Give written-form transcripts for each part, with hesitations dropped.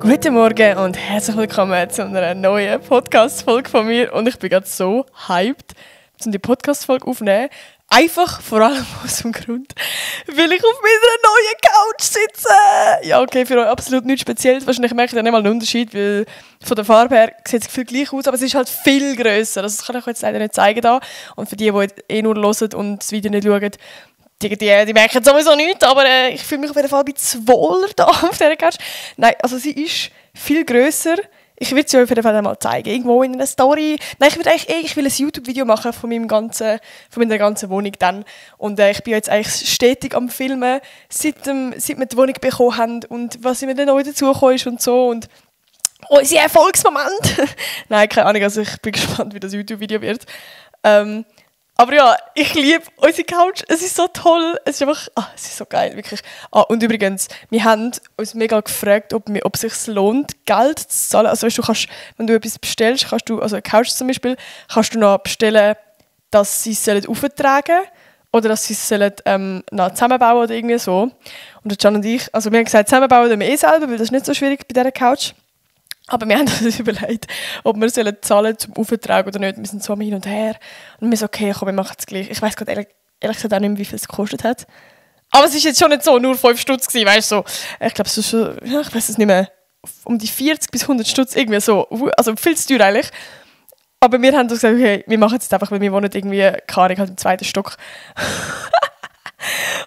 Guten Morgen und herzlich willkommen zu einer neuen Podcast-Folge von mir. Und ich bin gerade so hyped, um die Podcast-Folge aufzunehmen. Einfach vor allem aus dem Grund, weil ich auf meiner neuen Couch sitze. Ja, okay, für euch absolut nichts Spezielles. Wahrscheinlich merkt ihr nicht mal einen Unterschied, weil von der Farbe her sieht es viel gleich aus, aber es ist halt viel grösser. Das kann ich euch jetzt leider nicht zeigen da. Und für die nur hören und das Video nicht schauen, die merken sowieso nichts, aber ich fühle mich auf jeden Fall ein bisschen wohler da auf dieser Couch. Nein, also sie ist viel grösser. Ich würde sie euch auf jeden Fall mal zeigen. Irgendwo in einer Story. Nein, ich will ein YouTube-Video machen von meiner ganzen Wohnung dann. Und ich bin jetzt eigentlich stetig am Filmen, seit wir die Wohnung bekommen haben und was mir dann neu dazugekommen ist und so. Und unsere Erfolgsmoment. Nein, keine Ahnung, also ich bin gespannt, wie das YouTube-Video wird. Aber ja, ich liebe unsere Couch. Es ist so toll. Es ist einfach, es ist so geil, wirklich. Und übrigens, wir haben uns mega gefragt, ob es sich lohnt, Geld zu zahlen. Also weißt du, wenn du etwas bestellst, also eine Couch zum Beispiel, kannst du noch bestellen, dass sie es auftragen sollen oder dass sie es noch zusammenbauen oder irgendwie so. Und Can und ich, also wir haben gesagt, zusammenbauen tun wir selber, weil das ist nicht so schwierig bei dieser Couch. Aber wir haben uns überlegt, ob wir zahlen zum Auftrag oder nicht. Wir sind so hin und her. Und wir so, okay, komm, wir machen es gleich. Ich weiss gerade ehrlich gesagt auch nicht mehr, wie viel es gekostet hat. Aber es war jetzt schon nicht so, nur 5 Stutz gewesen, weißt du, so. Ich glaube, es ist schon, ich weiss es nicht mehr, um die 40 bis 100 Stutz, irgendwie so. Also viel zu teuer eigentlich. Aber wir haben uns gesagt, okay, wir machen es jetzt einfach, weil wir wohnen irgendwie, keine Ahnung, halt im 2. Stock.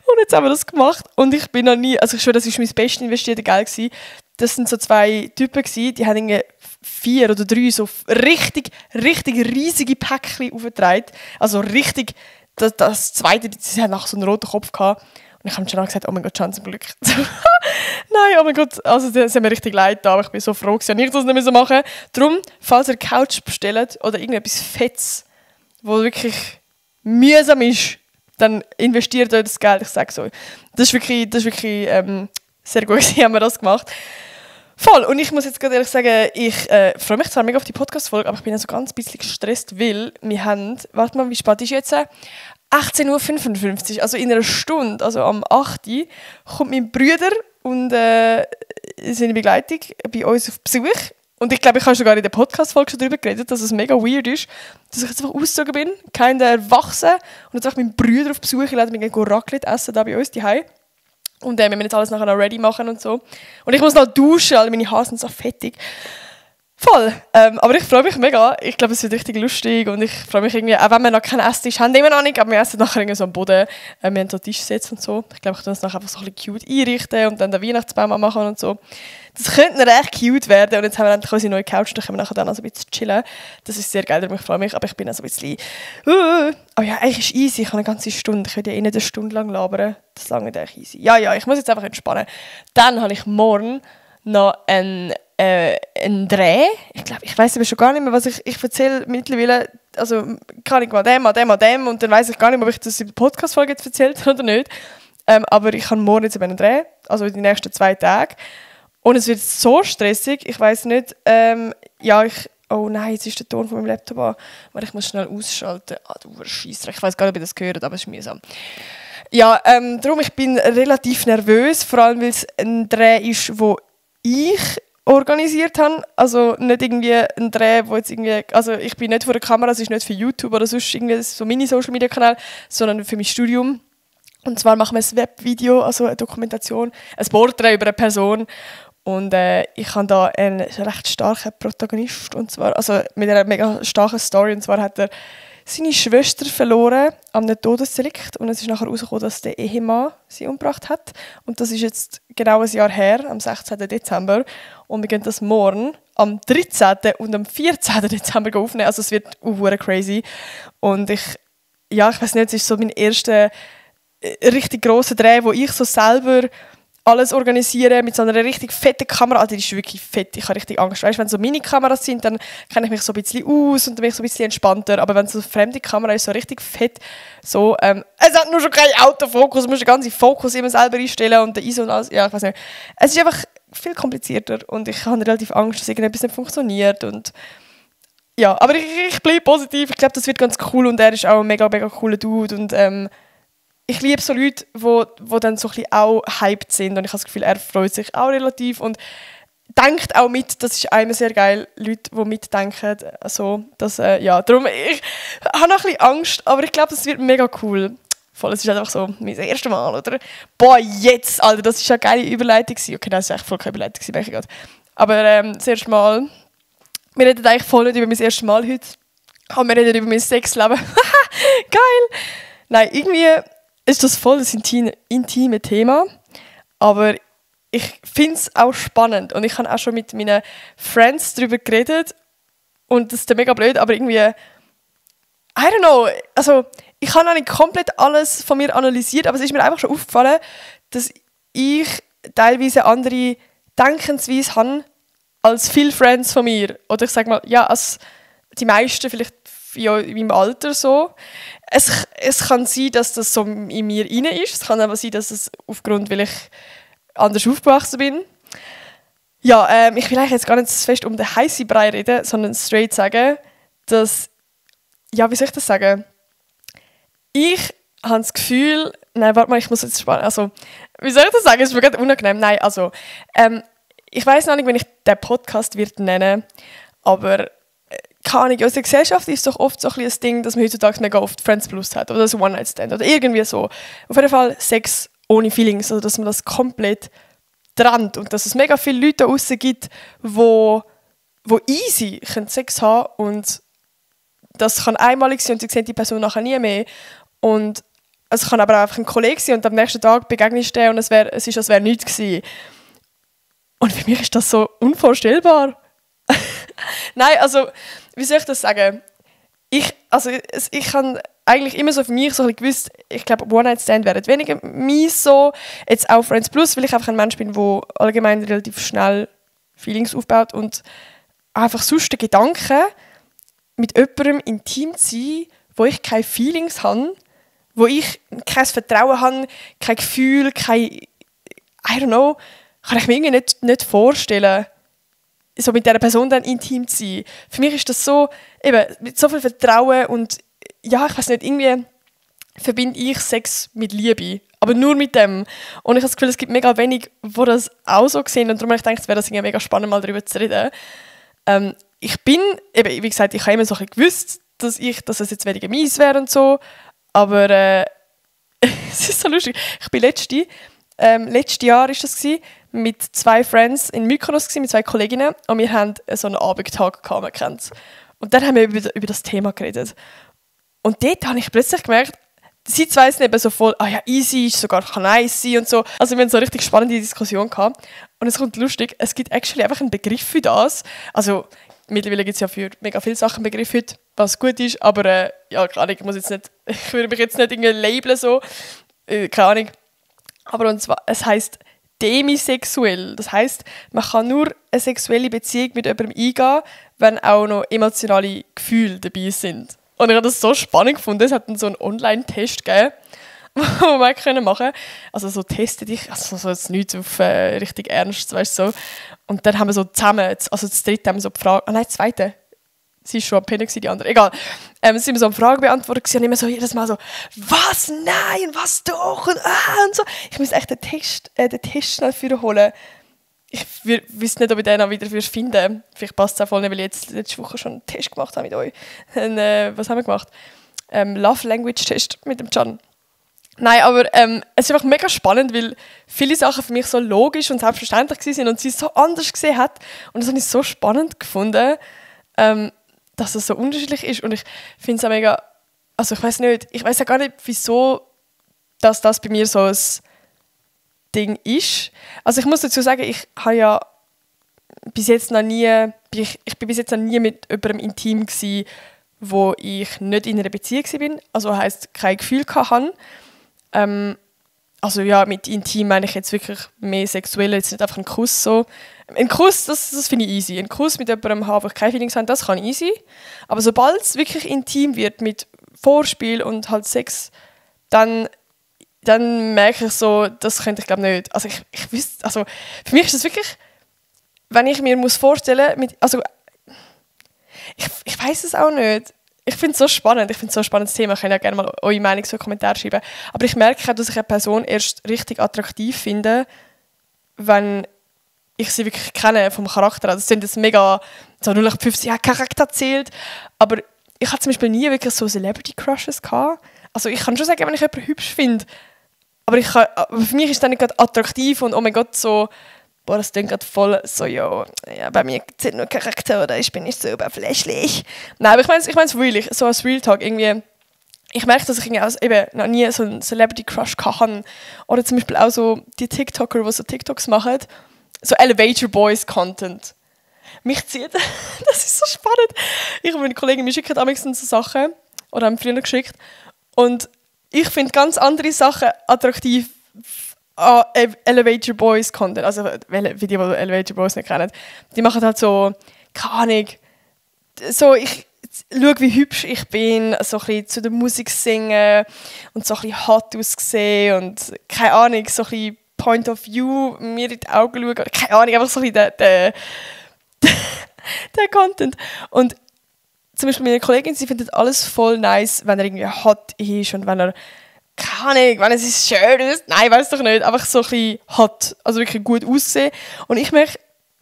Und jetzt haben wir das gemacht. Und ich bin noch nie, also ich schwöre, das war mein bestes investiertes Geld gewesen. Das sind so 2 Typen gewesen, die haben irgendwie 4 oder 3 so richtig riesige Päckchen aufgetragen. Also richtig, das zweite, sie haben nachher so einen roten Kopf gehabt. Und ich habe schon gesagt, oh mein Gott, Can, zum Glück. Nein, oh mein Gott, also das hat mir richtig leid da, aber ich bin so froh, dass ich das nicht mehr machen musste. Darum, falls ihr Couch bestellt oder irgendetwas Fettes, wo wirklich mühsam ist, dann investiert euch das Geld, ich sage es euch. Das ist wirklich sehr gut, haben wir das gemacht. Voll. Und ich muss jetzt gerade ehrlich sagen, ich freue mich zwar mega auf die Podcast-Folge, aber ich bin so ganz ein bisschen gestresst, weil wir haben, warte mal, wie spät ist jetzt? 18.55 Uhr, also in einer Stunde, also am 8. Uhr, kommt mein Bruder und seine Begleitung bei uns auf Besuch. Und ich glaube, ich habe sogar in der Podcast-Folge schon darüber geredet, dass es mega weird ist, dass ich jetzt einfach ausgezogen bin, kein Erwachsen, und jetzt einfach meinen Bruder auf Besuch, ich lade mich Raclette essen, da bei uns zu Hause. Und wir müssen jetzt alles nachher noch ready machen und so. Und ich muss noch duschen, weil meine Haare sind so fettig. Voll. Aber ich freue mich mega. Ich glaube, es wird richtig lustig. Und ich freue mich irgendwie, auch wenn wir noch keinen Esstisch haben, immer noch nicht, aber wir essen nachher irgendwie so am Boden. Wir haben so Tischsätze und so. Ich glaube, ich tue das nachher einfach so ein bisschen cute einrichten und dann den Weihnachtsbaum machen und so. Das könnte recht cute werden. Und jetzt haben wir endlich unsere neue Couch, da können wir nachher dann also ein bisschen chillen. Das ist sehr geil, ich freue mich. Aber ich bin also ein bisschen... Aber ja, eigentlich ist es easy. Ich habe eine ganze Stunde. Ich würde ja nicht eine Stunde lang labern. Das lange eigentlich easy. Ja, ich muss jetzt einfach entspannen. Dann habe ich morgen noch einen Dreh. Ich weiss aber schon gar nicht mehr, was ich erzähle mittlerweile. Also kann ich mal dem und dann weiss ich gar nicht mehr, ob ich das in der Podcast-Folge jetzt erzählt habe oder nicht. Aber ich habe morgen jetzt einen Dreh, also die nächsten 2 Tage. Und es wird so stressig, ich weiss nicht, oh nein, jetzt ist der Ton von meinem Laptop an. Aber ich muss schnell ausschalten. Du Scheissdreck. Ich weiss gar nicht, ob ihr das gehört, aber es ist mühsam. Ja, darum, ich bin relativ nervös, vor allem, weil es ein Dreh ist, wo ich organisiert habe. Also nicht irgendwie ein Dreh, wo jetzt irgendwie... Also ich bin nicht vor der Kamera, es ist nicht für YouTube oder sonst irgendwie so Mini-Social-Media-Kanal, sondern für mein Studium. Und zwar machen wir ein Webvideo, also eine Dokumentation, ein Porträt über eine Person. Und ich habe da einen recht starken Protagonist, und zwar, also mit einer mega starken Story. Und zwar hat er seine Schwester verloren an einem Todesdelikt. Und es ist nachher herausgekommen, dass der Ehemann sie umgebracht hat. Und das ist jetzt genau ein Jahr her, am 16. Dezember. Und wir gehen das morgen am 13. und am 14. Dezember aufnehmen. Also es wird crazy. Und ich weiß nicht, es ist so mein erster richtig grosser Dreh, wo ich so selber alles organisieren mit so einer richtig fetten Kamera. Also die ist wirklich fett, ich habe richtig Angst. Weißt, wenn so Mini-Kameras sind, dann kenne ich mich so ein bisschen aus und dann bin ich so ein bisschen entspannter. Aber wenn so eine fremde Kamera ist, so richtig fett, so, es hat nur schon keinen Autofokus, du musst den ganzen Fokus immer selber einstellen und den ISO und alles. Ja, ich weiß nicht. Es ist einfach viel komplizierter und ich habe relativ Angst, dass irgendetwas nicht funktioniert. Und ja, aber ich bleibe positiv. Ich glaube, das wird ganz cool und er ist auch ein mega, mega cooler Dude. Und ich liebe so Leute, die dann so ein bisschen auch hyped sind und ich habe das Gefühl, er freut sich auch relativ. Und denkt auch mit, das ist einmal sehr geil, Leute, die mitdenken. Also, darum, ich habe noch ein bisschen Angst, aber ich glaube, es wird mega cool. Voll, es ist einfach so mein erstes Mal, oder? Boah, jetzt, Alter, das war eine geile Überleitung. Okay, das war echt voll keine Überleitung, merke ich gerade. Aber das erste Mal, wir reden eigentlich voll nicht über mein erstes Mal heute, aber wir reden über mein Sexleben. Geil! Nein, irgendwie ist das voll das intime Thema, aber ich finde es auch spannend und ich habe auch schon mit meinen Friends darüber geredet und das ist mega blöd, aber irgendwie, I don't know, also ich habe noch nicht komplett alles von mir analysiert, aber es ist mir einfach schon aufgefallen, dass ich teilweise andere Denkensweise habe als viele Friends von mir. Oder ich sage mal, ja, als die meisten vielleicht in meinem Alter so. Es kann sein, dass das so in mir rein ist. Es kann aber sein, dass es aufgrund, weil ich anders aufgewachsen bin. Ja, ich will eigentlich jetzt gar nicht so fest um den heißen Brei reden, sondern straight sagen, dass, ja, wie soll ich das sagen? Ich habe das Gefühl, nein, warte mal, ich muss jetzt sparen. Also, wie soll ich das sagen? Es ist mir gerade unangenehm. Nein, also, ich weiß noch nicht, wenn ich den Podcast wird nennen, aber keine Ahnung, in unserer Gesellschaft ist es doch oft so ein Ding, dass man heutzutage mega oft Friends Plus hat oder so One-Night-Stand oder irgendwie so. Auf jeden Fall Sex ohne Feelings, also dass man das komplett trennt und dass es mega viele Leute da draussen gibt, wo easy Sex haben und das kann einmalig sein und sie sehen die Person nachher nie mehr. Und es kann aber auch einfach ein Kollege sein und am nächsten Tag begegnest du und es ist, als wäre nichts gewesen. Und für mich ist das so unvorstellbar. Nein, also, wie soll ich das sagen? Ich habe eigentlich immer so für mich so ein bisschen gewusst, ich glaube, One-Night-Stand wäre weniger mies so. Jetzt auch Friends Plus, weil ich einfach ein Mensch bin, der allgemein relativ schnell Feelings aufbaut und einfach sonst den Gedanken, mit jemandem intim zu sein, wo ich keine Feelings habe, wo ich kein Vertrauen habe, kein Gefühl, I don't know, kann ich mir irgendwie nicht vorstellen, so mit dieser Person dann intim zu sein. Für mich ist das so, eben, mit so viel Vertrauen und ja, ich weiß nicht, irgendwie verbinde ich Sex mit Liebe, aber nur mit dem. Und ich habe das Gefühl, es gibt mega wenig, die das auch so sehen und darum habe ich gedacht, es wäre das irgendwie mega spannend, mal darüber zu reden. Ich bin, eben, wie gesagt, ich habe immer so ein bisschen gewusst, dass es jetzt weniger mies wäre und so, aber es ist so lustig. Ich bin letztes Jahr ist das gewesen, mit 2 Friends in Mykonos gewesen, mit 2 Kolleginnen und wir haben so einen Abendtag gehabt, man kennt's. Und dann haben wir über das Thema geredet. Und dort habe ich plötzlich gemerkt, sie zwei sind eben so voll, ja, easy, ist sogar nice sein und so. Also wir haben so eine richtig spannende Diskussion gehabt. Und es kommt lustig, es gibt actually einfach einen Begriff für das. Also mittlerweile gibt es ja für mega viele Sachen einen Begriff heute, was gut ist, aber ja, keine Ahnung, ich würde mich jetzt nicht irgendwie labeln so, keine Ahnung. Aber und zwar, es heisst demisexuell. Das heisst, man kann nur eine sexuelle Beziehung mit jemandem eingehen, wenn auch noch emotionale Gefühle dabei sind. Und ich habe das so spannend gefunden. Es hat dann so einen Online-Test gegeben, den wir machen können. Also so teste dich, also so jetzt nichts auf richtig ernst, weißt du so. Und dann haben wir so zusammen, also das dritte haben wir so gefragt, das zweite. Sie war schon am Pennen, die andere. Egal. Sie haben so eine Frage beantwortet und immer so jedes Mal so, was? Nein, was doch? Und so. Ich muss echt den Test schnell für holen. Ich wüsste nicht, ob ich den auch wieder finde. Vielleicht passt es auch voll nicht, weil ich jetzt letzte Woche schon einen Test gemacht habe mit euch. Und, was haben wir gemacht? Love Language Test mit dem Can. Nein, aber es ist einfach mega spannend, weil viele Sachen für mich so logisch und selbstverständlich waren und sie es so anders gesehen hat. Und das habe ich so spannend gefunden, dass es so unterschiedlich ist. Und ich finde es auch mega, also ich weiß ja gar nicht, wieso dass das bei mir so ein Ding ist. Also ich muss dazu sagen, ich habe ja bis jetzt noch nie, ich bin bis jetzt noch nie mit jemandem intim gsi, wo ich nicht in einer Beziehung war. Also heisst, kein Gefühl hatte. Also ja, mit intim meine ich jetzt wirklich mehr sexuell, jetzt nicht einfach ein Kuss so. Ein Kuss, das finde ich easy. Ein Kuss mit jemandem haben, wo ich keine Feelings habe, das kann easy. Aber sobald es wirklich intim wird mit Vorspiel und halt Sex, dann merke ich so, das könnte ich glaube nicht. Also ich wüsste, also für mich ist das wirklich, wenn ich mir vorstellen muss, also ich weiß es auch nicht. Ich finde es so spannend, das Thema. Ich kann ja gerne mal eure Meinung so in Kommentare schreiben. Aber ich merke auch, dass ich eine Person erst richtig attraktiv finde, wenn ich sie wirklich kenne vom Charakter. Also, das sind jetzt mega so 0815, ja, Charakter zählt. Aber ich hatte zum Beispiel nie wirklich so Celebrity-Crushes gehabt. Also ich kann schon sagen, wenn ich jemanden hübsch finde, aber für mich ist es dann nicht gerade attraktiv und oh mein Gott, so, boah, das klingt gerade voll so, ja, bei mir sind nur Charaktere, ich bin nicht so oberflächlich. Nein, aber ich meine es really, so als Real Talk irgendwie. Ich merke, dass ich eben noch nie so einen Celebrity-Crush hatte. Oder zum Beispiel auch so die TikToker, die so TikToks machen, so Elevator Boys-Content. Mich zieht, das ist so spannend. Ich und meine Kollegen, wir schicken damals so Sachen, oder haben früher geschickt. Und ich finde ganz andere Sachen attraktiv an Elevator Boys Content. Also, wie die Elevator Boys nicht kennen. Die machen halt so, keine Ahnung, so, ich schaue, wie hübsch ich bin, so ein bisschen zu der Musik singen und so ein bisschen hot aussehen und, keine Ahnung, so ein bisschen Point of View, mir in die Augen schauen, oder keine Ahnung, einfach so ein bisschen der Content. Und zum Beispiel meine Kollegin, sie findet alles voll nice, wenn er irgendwie hot ist und wenn er, keine Ahnung, wenn es schön ist. Nein, weiß doch nicht. Einfach so ein bisschen hot, also wirklich gut aussehen. Und ich merke,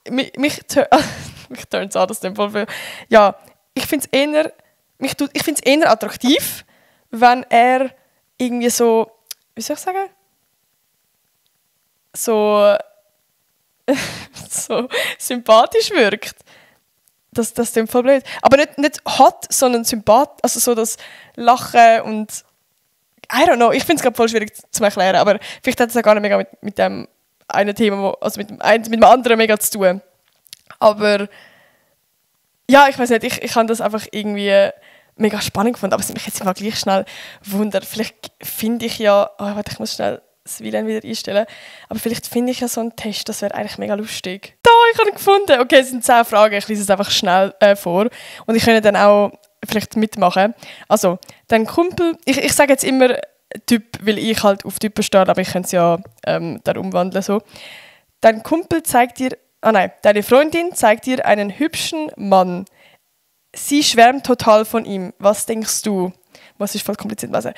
mich turnt es an, das voll viel. Ja, ich finde es eher attraktiv, wenn er irgendwie so, wie soll ich sagen, so sympathisch wirkt. Das klingt voll blöd. Aber nicht hot, sondern sympathisch. Also so das Lachen und I don't know. Ich finde es gerade voll schwierig zu erklären, aber vielleicht hat es ja gar nicht mega mit dem einen Thema, also mit dem anderen mega zu tun. Aber ja, ich weiß nicht, ich habe das einfach irgendwie mega spannend gefunden, aber es mich jetzt mal gleich schnell wundert. Vielleicht finde ich ja, warte, ich muss schnell das WLAN wieder einstellen, aber vielleicht finde ich ja so einen Test, das wäre eigentlich mega lustig. Da, ich habe ihn gefunden. Okay, es sind 10 Fragen, ich lese es einfach schnell vor und ich könnte dann auch vielleicht mitmachen. Also, dein Kumpel, ich sage jetzt immer Typ, weil ich halt auf Typen stehe, aber ich könnte es ja dann umwandeln. So. Dein Kumpel zeigt dir, deine Freundin zeigt dir einen hübschen Mann. Sie schwärmt total von ihm. Was denkst du? Was ist voll kompliziert. Also,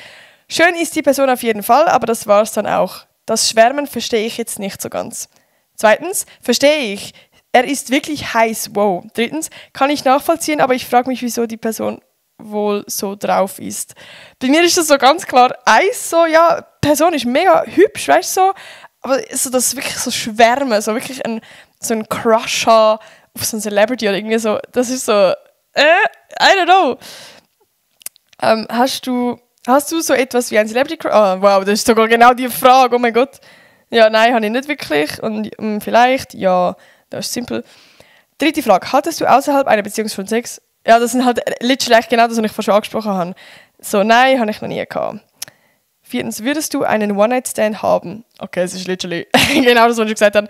schön ist die Person auf jeden Fall, aber das war's dann auch. Das Schwärmen verstehe ich jetzt nicht so ganz. 2. Verstehe ich. Er ist wirklich heiß. Wow. 3. Kann ich nachvollziehen, aber ich frage mich, wieso die Person wohl so drauf ist. Bei mir ist das so ganz klar eins, so, ja, die Person ist mega hübsch, weißt du, so, aber so, das wirklich so Schwärmen, so wirklich so ein Crush haben auf so ein Celebrity oder irgendwie so, das ist so, I don't know. Hast du so etwas wie ein Celebrity Crush? Oh, wow, das ist sogar genau die Frage, oh mein Gott. Ja, nein, habe ich nicht wirklich. Und vielleicht, ja, das ist simpel. 3. Frage, hattest du außerhalb einer Beziehung schon Sex? Ja, das sind halt literally genau das, was ich vorhin schon angesprochen habe. So, nein, habe ich noch nie gehabt. 4. Würdest du einen One-Night-Stand haben? Okay, es ist literally genau das, was ich gesagt habe.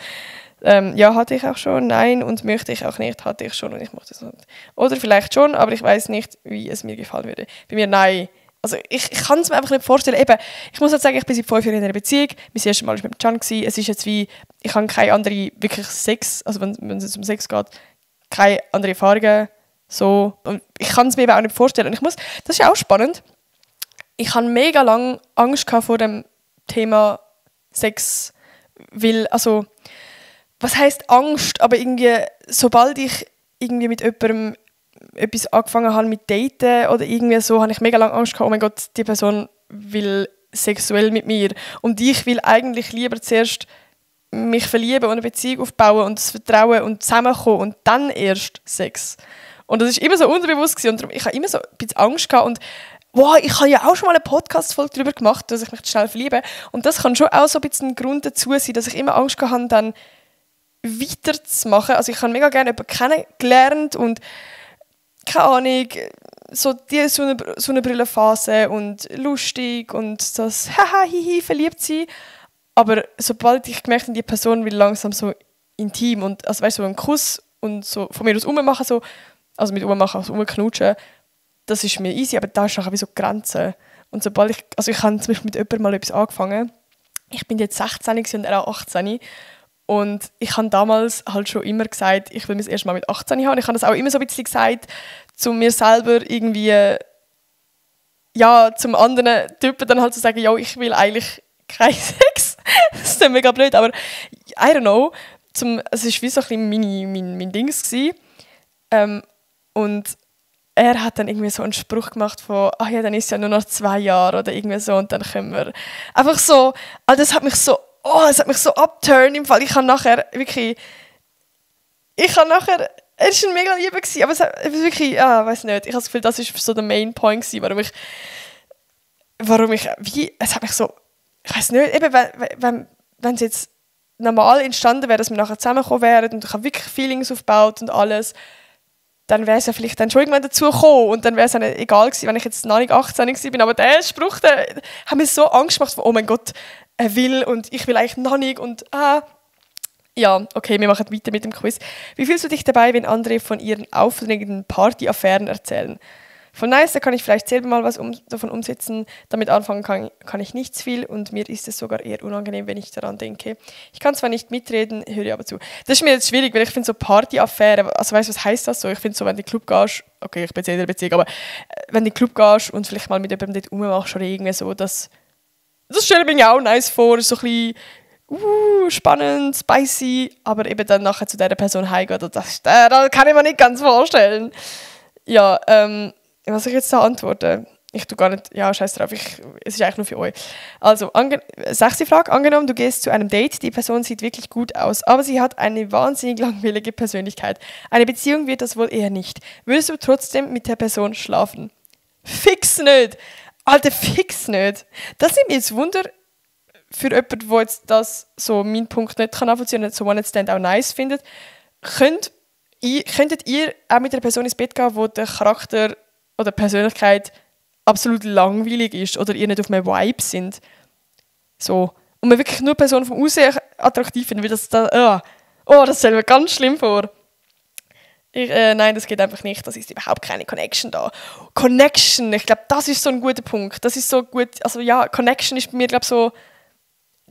Ja, hatte ich auch schon, nein, und möchte ich auch nicht, hatte ich schon und ich mochte es nicht. Oder vielleicht schon, aber ich weiß nicht, wie es mir gefallen würde. Bei mir, nein. Also ich kann es mir einfach nicht vorstellen. Eben, ich muss halt sagen, ich bin seit 5 Jahren in einer Beziehung. Mein erstes Mal war mit Can. Es ist jetzt wie, ich habe keine andere wirklich Sex, also wenn es um Sex geht, keine andere Erfahrungen. So. Und ich kann es mir eben auch nicht vorstellen. Und das ist auch spannend. Ich hatte mega lange Angst vor dem Thema Sex, weil, also, was heisst Angst? Aber irgendwie, sobald ich irgendwie mit jemandem etwas angefangen habe mit Daten oder irgendwie so, habe ich mega lange Angst gehabt, oh mein Gott, die Person will sexuell mit mir. Und ich will eigentlich lieber zuerst mich verlieben und eine Beziehung aufbauen und das Vertrauen und zusammenkommen und dann erst Sex. Und das war immer so unterbewusst gewesen. Und darum, ich habe immer so ein bisschen Angst gehabt und wow, ich habe ja auch schon mal eine Podcast-Folge darüber gemacht, dass ich mich schnell verliebe. Und das kann schon auch so ein bisschen ein Grund dazu sein, dass ich immer Angst gehabt habe, dann weiterzumachen. Also ich habe mega gerne jemanden kennengelernt und keine Ahnung, so eine Brillenphase und lustig und das haha, hihi, verliebt sein. Aber sobald ich gemerkt habe, die Person will langsam so intim und also weißt du, so einen Kuss und so von mir aus rummachen, so, also mit rummachen, also rumknutschen, das ist mir easy, aber da ist nachher wie so Grenzen. Und sobald ich habe zum Beispiel mit jemandem mal etwas angefangen. Ich bin jetzt 16 und er auch 18. Und ich habe damals halt schon immer gesagt, ich will mich erst mal mit 18 haben. Ich habe das auch immer so ein bisschen gesagt, zu mir selber irgendwie, ja, zum anderen Typen dann halt zu sagen, ja, ich will eigentlich keinen Sex. Das ist dann mega blöd, aber I don't know. es war wie so ein bisschen mein Dings gewesen. Und er hat dann irgendwie so einen Spruch gemacht von, ach ja, dann ist es ja nur noch 2 Jahre oder irgendwie so und dann können wir. Einfach so, also das hat mich so abturnt im Fall. Er war mega lieb gewesen, aber es war wirklich, weiß nicht, ich habe das Gefühl, das war so der Main Point gewesen, es hat mich so, ich weiß nicht, eben, wenn es jetzt normal entstanden wäre, dass wir nachher zusammengekommen wären und ich habe wirklich Feelings aufgebaut und alles, dann wäre es ja vielleicht dann schon irgendwann dazu gekommen und dann wäre es ja nicht egal gewesen, wenn ich jetzt noch nicht 18 gewesen bin, aber der Spruch, der hat mir so Angst gemacht, oh mein Gott, er will und ich will eigentlich noch nicht und ja, okay, wir machen weiter mit dem Quiz. Wie fühlst du dich dabei, wenn andere von ihren aufregenden Partyaffären erzählen? Von nice, da kann ich vielleicht selber mal was davon umsetzen. Damit anfangen kann ich nichts viel und mir ist es sogar eher unangenehm, wenn ich daran denke. Ich kann zwar nicht mitreden, höre aber zu. Das ist mir jetzt schwierig, weil ich finde so Partyaffären, also weißt du, was heisst das so? Ich finde so, wenn du in den Club gehst, okay, ich bin jetzt in der Beziehung, aber wenn du in den Club gehst und vielleicht mal mit jemandem dort rummachst oder irgendwie so, das stelle ich mir auch nice vor, so ein bisschen spannend, spicy, aber eben dann nachher zu dieser Person heimgeht, das kann ich mir nicht ganz vorstellen. Ja, was soll ich jetzt da antworten? Ich tue gar nicht, ja, scheiß drauf, es ist eigentlich nur für euch. Also, 6. Frage, angenommen, du gehst zu einem Date, die Person sieht wirklich gut aus, aber sie hat eine wahnsinnig langweilige Persönlichkeit. Eine Beziehung wird das wohl eher nicht. Würdest du trotzdem mit der Person schlafen? Fix nicht! Alter, fix nicht! Das nimmt mir jetzt Wunder, für jemanden, der jetzt das so meinen Punkt nicht nachvollziehen kann und so One-Night-Stand auch nice findet, könntet ihr auch mit einer Person ins Bett gehen, wo der Charakter oder Persönlichkeit absolut langweilig ist oder ihr nicht auf einem Vibe sind? So. Und man wirklich nur Personen vom Aussehen attraktiv findet, weil das stelle ich mir ganz schlimm vor. Nein, das geht einfach nicht. Das ist überhaupt keine Connection da. Connection, ich glaube, das ist so ein guter Punkt. Das ist so gut, also ja, Connection ist bei mir, glaube ich, so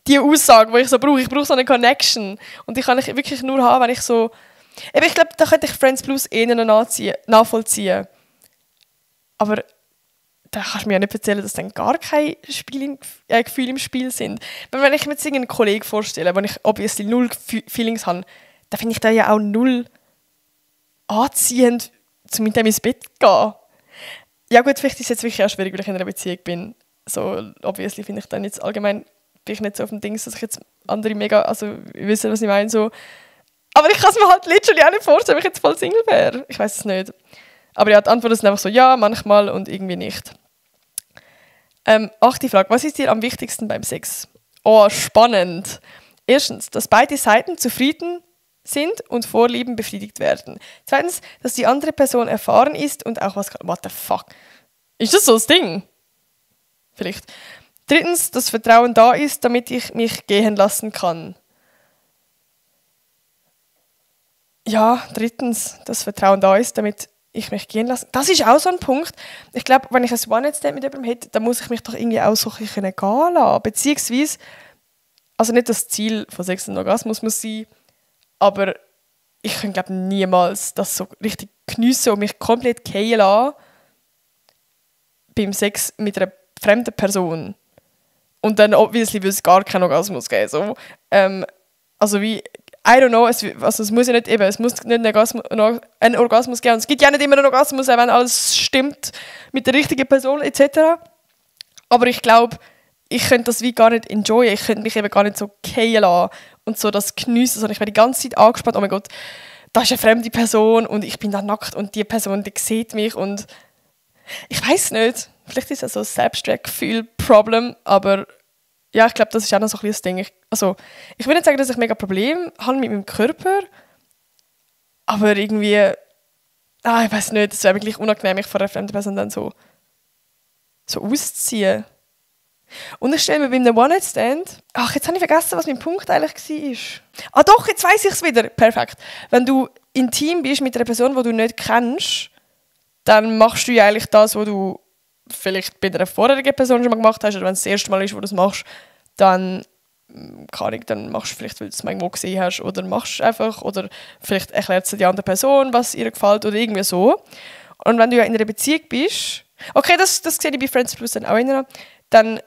die Aussage, die ich so brauche. Ich brauche so eine Connection. Und die kann ich wirklich nur haben, wenn ich so... Ich glaube, da könnte ich Friends Plus eher nachvollziehen. Aber da kannst du mir ja nicht erzählen, dass dann gar keine Gefühle im Spiel sind. Wenn ich mir jetzt einen Kollegen vorstelle, wo ich obviously null Feelings habe, dann finde ich da ja auch null anziehend, mit dem ins Bett zu gehen. Ja gut, vielleicht ist es jetzt wirklich auch schwierig, weil ich in einer Beziehung bin. So, obviously finde ich dann jetzt allgemein, bin ich nicht so auf dem Ding, dass ich jetzt andere mega, also ihr wisst, was ich meine, so. Aber ich kann es mir halt literally auch nicht vorstellen, wenn ich jetzt voll Single wäre. Ich weiß es nicht. Aber ja, die Antwort ist einfach so, ja, manchmal und irgendwie nicht. 8. Frage, was ist dir am wichtigsten beim Sex? Oh, spannend. Erstens, dass beide Seiten zufrieden sind und Vorlieben befriedigt werden. Zweitens, dass die andere Person erfahren ist und auch was kann. What the fuck? Ist das so das Ding? Vielleicht. Drittens, dass Vertrauen da ist, damit ich mich gehen lassen kann. Ja, drittens, dass Vertrauen da ist, damit ich mich gehen lassen. Das ist auch so ein Punkt. Ich glaube, wenn ich ein One-Night-Stand mit jemandem hätte, dann muss ich mich doch irgendwie auch so ein bisschen gehen lassen. Beziehungsweise, also nicht das Ziel von Sex und Orgasmus muss sein, aber ich könnte, glaube niemals das so richtig geniessen und mich komplett gehen lassen beim Sex mit einer fremden Person. Und dann obviously will es gar keinen Orgasmus geben. So. Also wie, I don't know, es muss ja nicht eben, es muss nicht einen Orgasmus geben. Und es gibt ja nicht immer einen Orgasmus, wenn alles stimmt mit der richtigen Person etc. Aber ich glaube, ich könnte das wie gar nicht enjoyen. Ich könnte mich eben gar nicht so gehen lassen und so das geniessen. Also ich wäre die ganze Zeit angespannt, oh mein Gott, da ist eine fremde Person und ich bin da nackt und die Person, die sieht mich und ich weiß nicht. Vielleicht ist es so ein Selbstwertgefühl-Problem, aber ja, ich glaube, das ist auch noch so ein bisschen das Ding. Ich will nicht sagen, dass ich mega Probleme habe mit meinem Körper, aber irgendwie, ich weiß nicht, es wäre wirklich unangenehm, mich vor einer fremden Person dann so auszuziehen. Und ich stelle mir bei einem One-Night-Stand, jetzt habe ich vergessen, was mein Punkt eigentlich war. Doch, jetzt weiss ich es wieder. Perfekt. Wenn du intim bist mit einer Person, die du nicht kennst, dann machst du ja eigentlich das, was du vielleicht bei einer vorherigen Person schon mal gemacht hast, oder wenn es das erste Mal ist, wo du es machst, dann machst du vielleicht, weil du es mal gesehen hast, oder machst einfach, oder vielleicht erklärt es die andere Person, was ihr gefällt, oder irgendwie so. Und wenn du ja in einer Beziehung bist, okay, das sehe ich bei Friends Plus dann auch immer, dann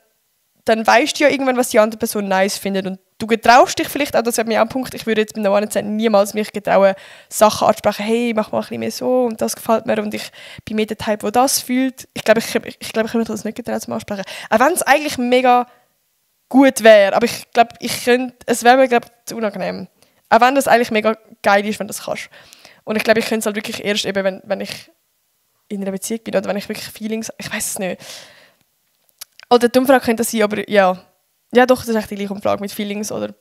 weißt du ja irgendwann, was die andere Person nice findet und du getraust dich vielleicht auch, das wäre mir auch ein Punkt, ich würde jetzt bei einer One-Night-Stand niemals mich getrauen, Sachen ansprechen, hey, mach mal ein bisschen mehr so und das gefällt mir und ich bin mehr der Typ, der das fühlt. Ich glaube, ich könnte mir das nicht getrauen zum Ansprechen. Auch wenn es eigentlich mega gut wäre, aber ich glaube, es wäre mir, glaube ich, zu unangenehm. Auch wenn das eigentlich mega geil ist, wenn du das kannst. Und ich glaube, ich könnte es halt wirklich erst eben, wenn ich in einer Beziehung bin oder wenn ich wirklich Feelings, ich weiß es nicht. Oder die Umfrage könnte das sein, aber ja. Ja doch, das ist echt die gleiche Umfrage mit Feelings oder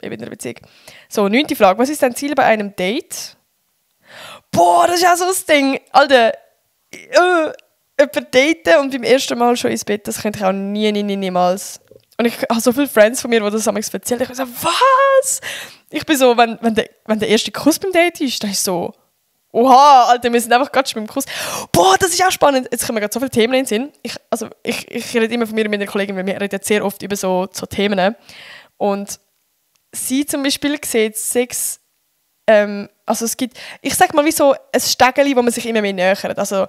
eben in einer Beziehung. So, 9. Frage. Was ist dein Ziel bei einem Date? Boah, das ist auch so das Ding. Alter, jemanden daten und beim ersten Mal schon ins Bett, das könnte ich auch niemals. Und ich habe so viele Friends von mir, die das manchmal erzählen. Ich bin so, was? Ich bin so, wenn der erste Kuss beim Date ist, dann ist so, oha, Alter, wir sind einfach gerade schon beim Kuss. Boah, das ist auch spannend. Jetzt kommen mir gerade so viele Themen in den Sinn. Ich rede immer von mir und meiner Kollegin, weil wir reden sehr oft über so Themen. Und sie zum Beispiel sieht Sex, also es gibt, ich sag mal wie so ein Stegeli, wo man sich immer mehr nähert. Also,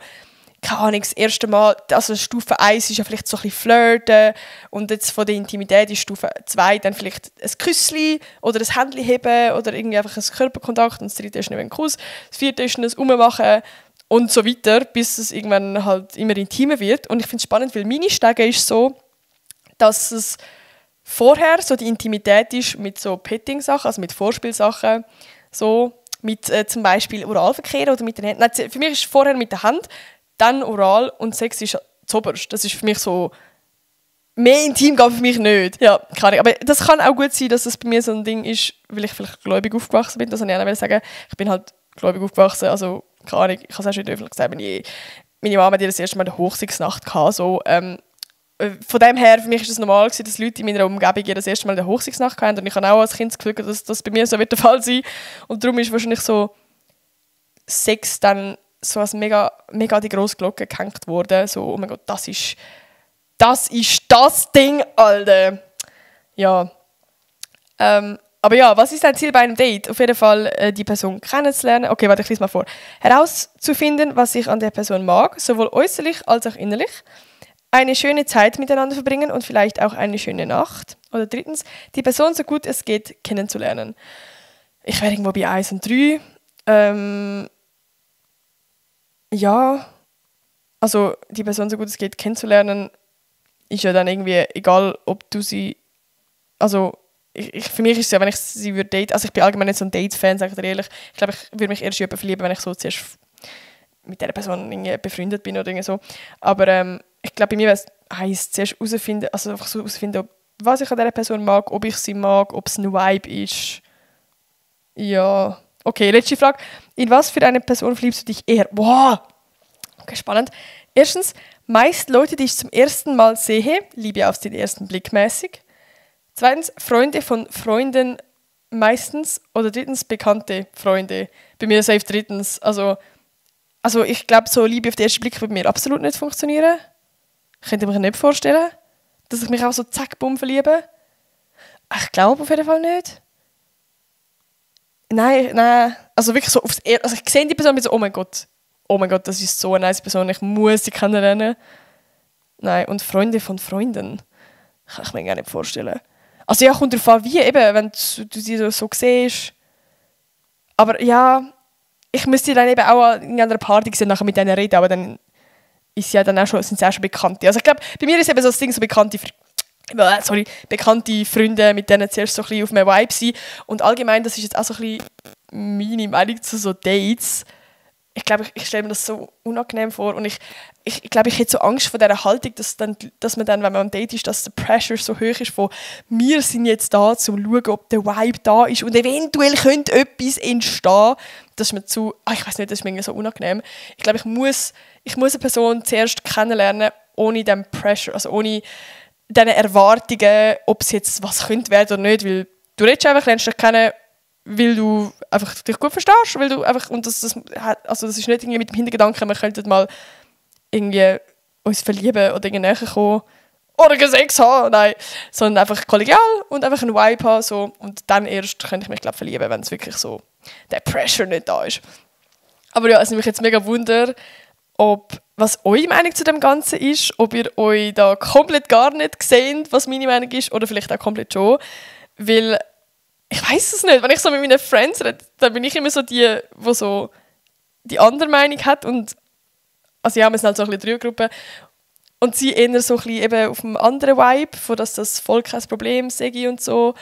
keine Ahnung, das erste Mal, also Stufe 1 ist ja vielleicht so ein bisschen Flirten und jetzt von der Intimität ist Stufe 2 dann vielleicht ein Küssli oder ein Händchen heben oder irgendwie einfach ein Körperkontakt und das dritte ist ein Kuss, das vierte ist ein Ummachen und so weiter, bis es irgendwann halt immer intimer wird. Und ich finde es spannend, weil meine Stege ist so, dass es vorher so die Intimität ist mit so Petting-Sachen, also mit Vorspielsachen, so mit zum Beispiel Oralverkehr oder mit den Händen. Nein, für mich ist es vorher mit der Hand, dann Oral und Sex ist zuoberst. Das ist für mich so, mehr intim geht für mich nicht. Ja, keine Ahnung. Aber das kann auch gut sein, dass das bei mir so ein Ding ist, weil ich vielleicht gläubig aufgewachsen bin. Das wollte ich auch sagen. Ich bin halt gläubig aufgewachsen, also keine Ahnung, ich habe es auch schon in der Öffentlichkeit gesagt, meine Mama hat das erste Mal eine Hochzeitsnacht gehabt, so, von dem her, für mich ist es normal gewesen, dass Leute in meiner Umgebung das erste Mal eine Hochzeitsnacht hatten und ich habe auch als Kind das Gefühl, dass das bei mir so wird der Fall sein. Und darum ist wahrscheinlich so Sex dann so als mega die grosse Glocke gehängt worden. So, oh mein Gott, das ist das Ding, Alter. Ja. Aber ja, was ist dein Ziel bei einem Date? Auf jeden Fall die Person kennenzulernen. Okay, warte, ich lese mal vor. Herauszufinden, was ich an der Person mag, sowohl äußerlich als auch innerlich. Eine schöne Zeit miteinander verbringen und vielleicht auch eine schöne Nacht. Oder 3. Die Person so gut es geht kennenzulernen. Ich wäre irgendwo bei 1 und 3. Ja, also die Person so gut es geht kennenzulernen, ist ja dann irgendwie egal, ob du sie, also für mich ist es ja, wenn ich sie würde daten, also ich bin allgemein nicht so ein Date-Fan, sage ich dir ehrlich, ich glaube, ich würde mich erst in jemanden verlieben, wenn ich so zuerst mit dieser Person irgendwie befreundet bin oder irgendwie so, aber ich glaube, bei mir heisst zuerst herausfinden, also einfach so herausfinden, was ich an dieser Person mag, ob ich sie mag, ob es ein Vibe ist. Ja. Okay, letzte Frage. In was für eine Person verliebst du dich eher? Wow! Okay, spannend. Erstens, meist Leute, die ich zum ersten Mal sehe, Liebe auf den ersten Blick mäßig. 2. Freunde von Freunden meistens. Oder 3. bekannte Freunde. Bei mir safe 3. Also ich glaube, so Liebe auf den ersten Blick würde bei mir absolut nicht funktionieren. Könnte ich mir nicht vorstellen, dass ich mich auch so zack, bumm verliebe. Ich glaube auf jeden Fall nicht. Nein. Also wirklich so also ich sehe die Person und bin so, oh mein Gott, das ist so eine nice Person, ich muss sie kennenlernen. Nein, und Freunde von Freunden. Kann ich mir gar nicht vorstellen. Also ja, kommt darauf an, wie eben, wenn du sie so siehst. Aber ja, ich müsste dann eben auch in einer Party sehen, nachher mit denen reden, aber dann ist ja dann auch schon, sind sie auch schon Bekannte. Also ich glaube, bei mir ist eben so das Ding, so bekannte Freunde, mit denen zuerst so ein bisschen auf einem Vibe sein. Und allgemein, das ist jetzt auch so ein bisschen meine Meinung zu so Dates. Ich glaube, ich stelle mir das so unangenehm vor und ich glaube, ich hätte so Angst vor dieser Haltung, dass man dann, wenn man am Date ist, dass der Pressure so hoch ist von wir sind jetzt da, um zu schauen, ob der Vibe da ist und eventuell könnte etwas entstehen, dass man ich weiß nicht, das ist mir so unangenehm. Ich glaube, ich muss eine Person zuerst kennenlernen, ohne den Pressure, also ohne diese Erwartungen, ob es jetzt was könnte werden oder nicht, weil du redest einfach, lernst dich kennen, weil du einfach dich gut verstehst, weil du einfach, und das ist nicht irgendwie mit dem Hintergedanken, wir könnten mal irgendwie uns verlieben oder irgendwie näher kommen oder Sex haben, nein, sondern einfach kollegial und einfach einen Vibe haben, so, und dann erst könnte ich mich, glaube verlieben, wenn es wirklich so der Pressure nicht da ist. Aber ja, es nimmt mich jetzt mega Wunder, was eure Meinung zu dem Ganzen ist, ob ihr euch da komplett gar nicht seht, was meine Meinung ist, oder vielleicht auch komplett schon. Weil, ich weiß es nicht, wenn ich so mit meinen Friends rede, dann bin ich immer so die so die andere Meinung hat. Und, also ja, wir sind halt so ein bisschen Dreiergruppe. Und sie eher so ein bisschen eben auf einem anderen Vibe, von dass das voll kein Problem sei und so.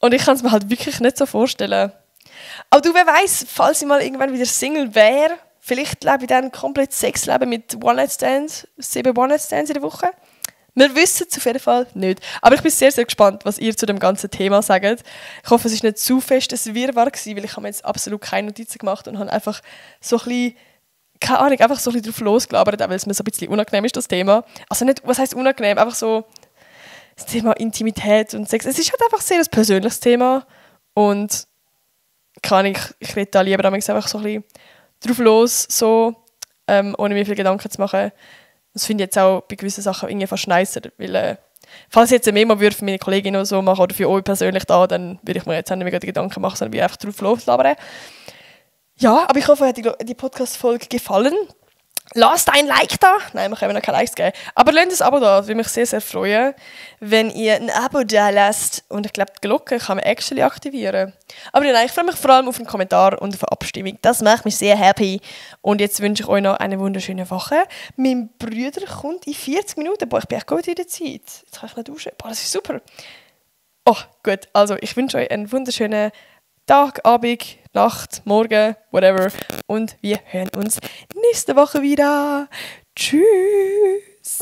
Und ich kann es mir halt wirklich nicht so vorstellen. Aber du, wer weiß, falls ich mal irgendwann wieder Single wäre, vielleicht lebe ich dann ein komplett Sexleben mit One-Night-Stands, 7 One-Night-Stands in der Woche. Wir wissen es auf jeden Fall nicht. Aber ich bin sehr, sehr gespannt, was ihr zu dem ganzen Thema sagt. Ich hoffe, es war nicht zu fest ein Wirrwarr gewesen, weil ich habe mir jetzt absolut keine Notizen gemacht und habe einfach so ein bisschen, keine Ahnung, einfach so ein bisschen drauf losgelabert, auch weil es mir so ein bisschen unangenehm ist, das Thema. Also nicht, was heisst unangenehm, einfach so das Thema Intimität und Sex. Es ist halt einfach sehr ein persönliches Thema und keine Ahnung, ich rede da lieber einfach so ein bisschen drauf los, so, ohne mir viel Gedanken zu machen. Das finde ich jetzt auch bei gewissen Sachen irgendwie fast nicer, weil falls ich jetzt eine Memo würde für meine Kollegin oder so machen oder für euch persönlich da, dann würde ich mir jetzt auch nicht mehr die Gedanken machen, sondern einfach drauf loslabern. Ja, aber ich hoffe, euch hat die Podcast-Folge gefallen. Lasst ein Like da. Nein, wir können noch keine Likes geben. Aber lasst ein Abo da. Das würde mich sehr, sehr freuen, wenn ihr ein Abo da lasst. Und ich glaube, die Glocke kann man actually aktivieren. Aber nein, ich freue mich vor allem auf einen Kommentar und auf eine Abstimmung. Das macht mich sehr happy. Und jetzt wünsche ich euch noch eine wunderschöne Woche. Mein Bruder kommt in 40 Minuten. Boah, ich bin echt gut in der Zeit. Jetzt kann ich nicht duschen. Boah, das ist super. Oh, gut. Also, ich wünsche euch einen wunderschönen Tag, Abend, Nacht, Morgen, whatever. Und wir hören uns nächste Woche wieder. Tschüss.